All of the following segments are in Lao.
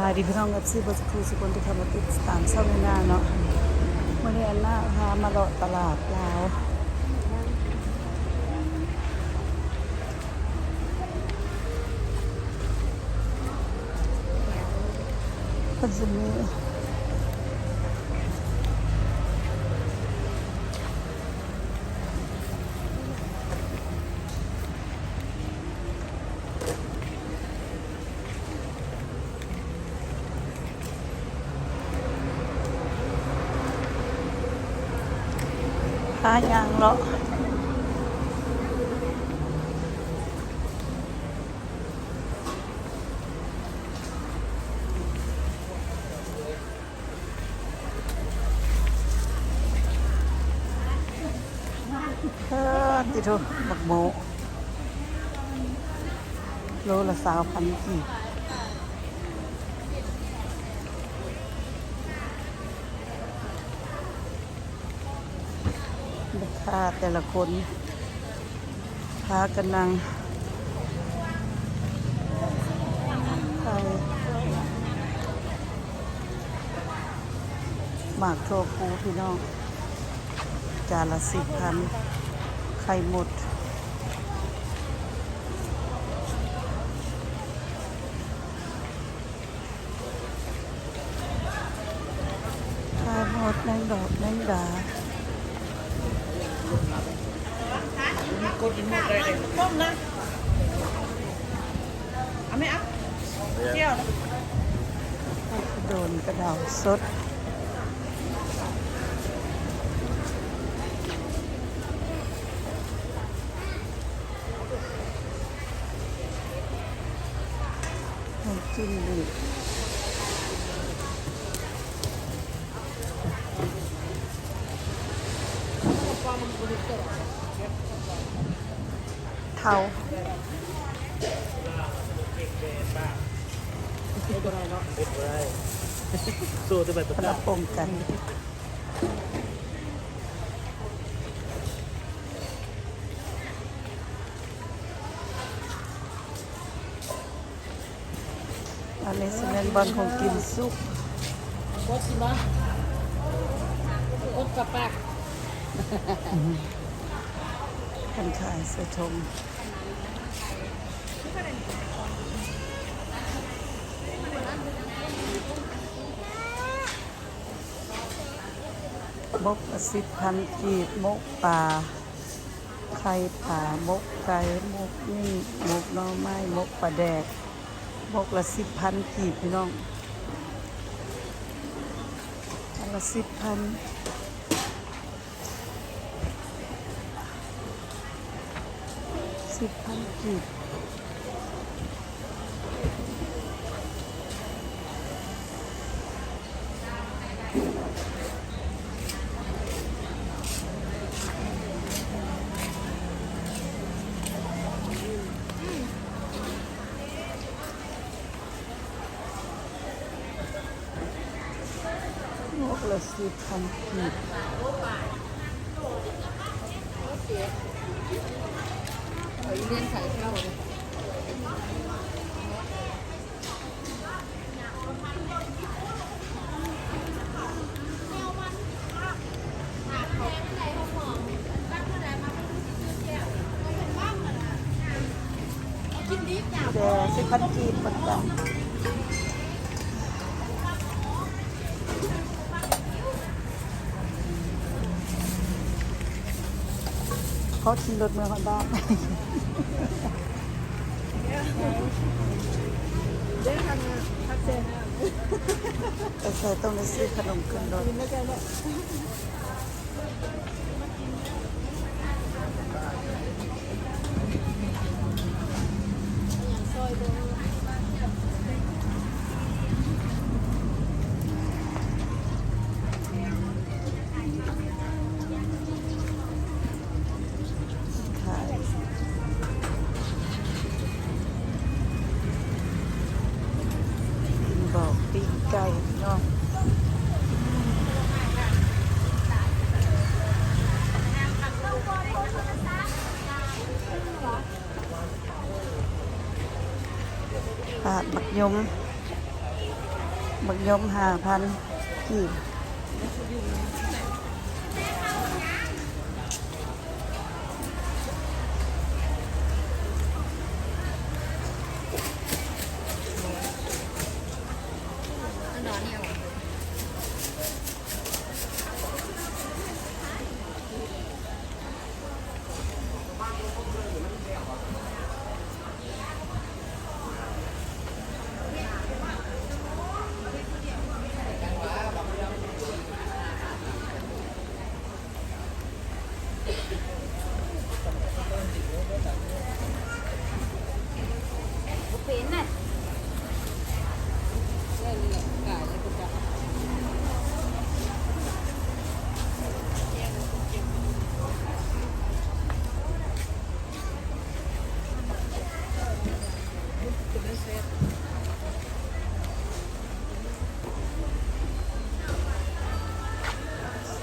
ສະບາຍດີພີ່ນ້ອງ ເອັຟຊີ ເບິດສູ່ທຸກຄົນທີ່ເຂົ້າມາຕິດຕາມຊ່ອງແອນນາເນາະ. ມື້ນີ້ແອນນາພາມາເລາະຕະຫຼາດລາວ ເພິ່ນຊິມີ ພາຍ່າງເລາະ ເອີ ຕິໂທ ບັກໂມ ໂລລະຊາວພັນກີບ. ແມ່ຄ້າແຕ່ລະຄົນພາກັນນັ່ງຂາຍ ໝາກຖົ່ວພູພີ່ນ້ອງ ຈານລະສິບພັນ. ໄຂ່ມົດ ໄຂ່ມົດ ແມງດອກແມງດາ. ຕົ້ມນະ ເອົາໄໝເອົາ ແຈ່ວນະ ໂດນກະເດົາສົດ. ນ້ຳຈິ້ມດີ ເທົາ ເຮັດບໍ່ໄດ້ເນາະ ເຮັດບໍ່ໄດ້ ໂຊແຕ່ໃບປະກາດ ຄົນລະປົງກັນ. ອັນນີ້ຊິແມ່ນບ່ອນຂອງກິນສຸກ ກົດຊິບໍ່ ກົດກະປາກ ເພິ່ນຂາຍໃສ່ຖົງ. ມົກລະສິບພັນກີບ ມົກປາ ໄຂ່ປາ ມົກໄກ່ ມົກໜີ້ ມົກໜໍ່ໄມ້ ມົກປາແດກ ມົກລະສິບພັນກີບພີ່ນ້ອງ ອັນລະສິບພັນ. ສິບພັນກີບ. ໝົກລະສິບພັນກີບ. ແຕ່ສິບພັນກີບເໝືອນກັນ. ຂໍຂີ່ລົດເມືອຮອດບ້ານ. ເດີທາງຄັບແຊນ ໄປໃສຕ້ອງໄດ້ຊື້ຂະໜົມຂຶ້ນລົດ. ຂາຍ ບອກປີ້ງໄກ່ເນາະ. ປາດໝາກຍົມ. ໝາກຍົມຫ້າພັນກີບ.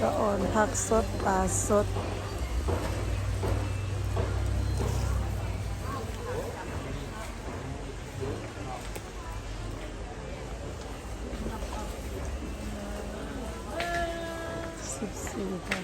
ສະອອນ ຜັກສົດ ປາສົດ. ສິບສີ່ ພັນ.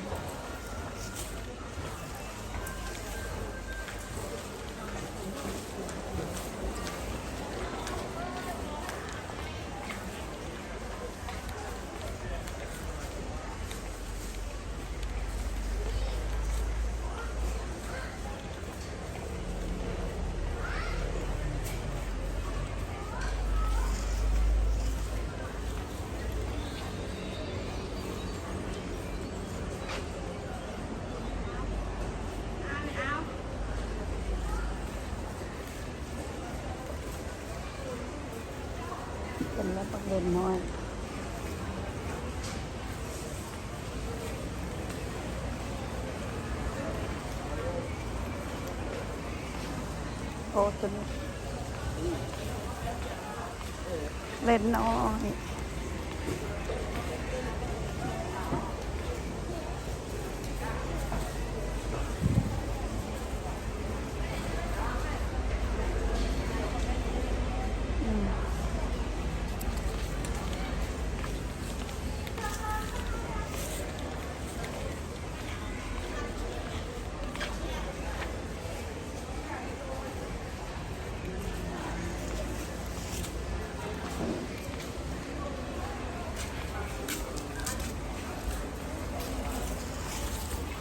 ເປັນລະບັກເຫຼັນນ້ອຍ. ໂອ້ ຕົວນີ້ ເຫຼັນນ້ອຍ.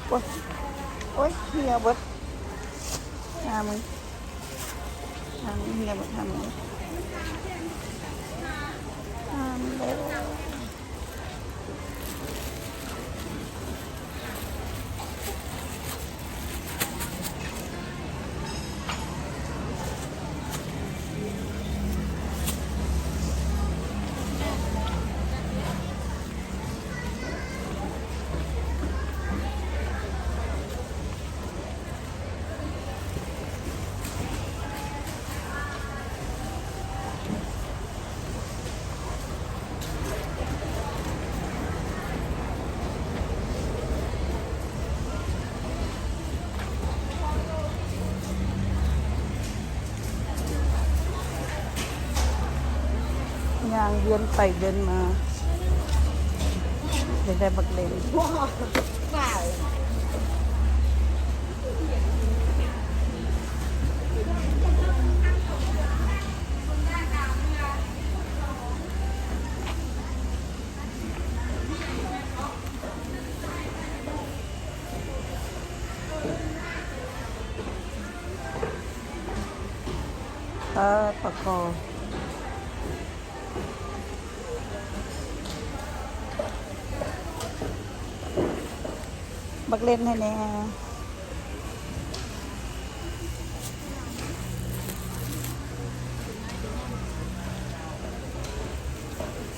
ໂອ້ຍ ໂອ້ຍ ເຫື່ອເບິດ ຫາມຶງ ຫາມຶງ ເຫື່ອເບິດ ຫາມຶງ ຫາມຶງເດີ. ຍ່າງວຽນໄປວຽນມາ ຢາກໄດ້ບັກເຫຼັນ. ເອີ ປາຄໍ່ ບັກເຫຼັນໃຫ້ແດ່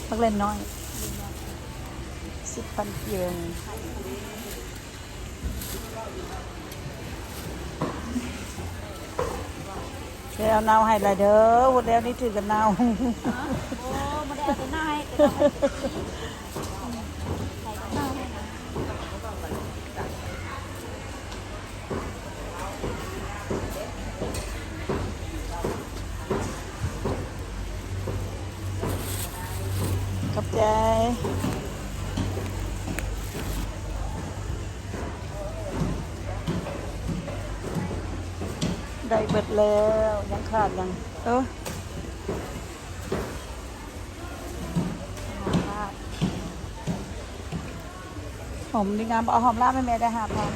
ບັກເຫຼັນນ້ອຍ ສິບພັນກີບ. ແລ້ວເນົ່າໃຫ້ລະເດີ ພຸ້ນແລ້ວນີ້ຖືກກັນເນົ່າ. ໂອ້ ບໍ່ໄດ້ເອົາແຕ່ເນົ່າໃຫ້ ແຕ່ເນົ່າໃຫ້ ໃສ່ກັນເນົ່າໃຫ້ນະ. ເ ໃຈ ໄດ້ເບິດແລ້ວ ຍັງຂາດຫຍັງ? ເອີ ຫອມລາບ ຫອມດີງາມບໍ່? ເອົາຫອມລາບໃຫ້ແມ່ໄດ້ຫ້າພັນ.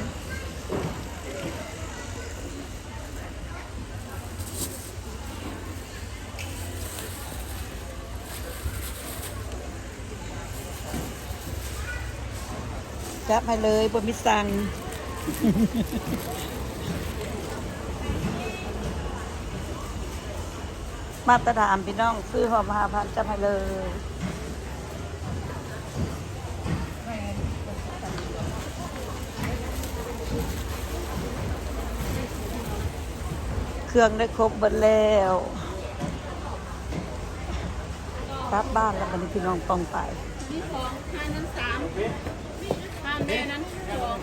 ຈັບໃຫ້ເລີຍ ບໍ່ມີສັ່ງ. ມາດຕະດາມພີ່ນ້ອງ ຊື້ຫອມຫ້າພັນ ຈັບໃຫ້ເລີຍ. ເຄື່ອງໄດ້ຄົບເບິດແລ້ວ ກັບບ້ານແລ້ວບັດນີ້ ພີ່ນ້ອງປ້ອງປາຍ. ອັນນີ້ສອງ ທານນັ້ນສາມ ທານແມ່ນັ້ນສອງ.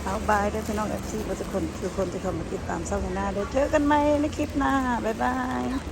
ເອົາ ບາຍເດີພີ່ນ້ອງ ເອັຟຊີ ເບິດທຸກຄົນ ທຸກຄົນທີ່ເຂົ້າມາຕິດຕາມຊ່ອງແອນນາເດີ. ເຈີກັນໃໝ່ໃນຄລິບໜ້າ ບາຍບາຍ.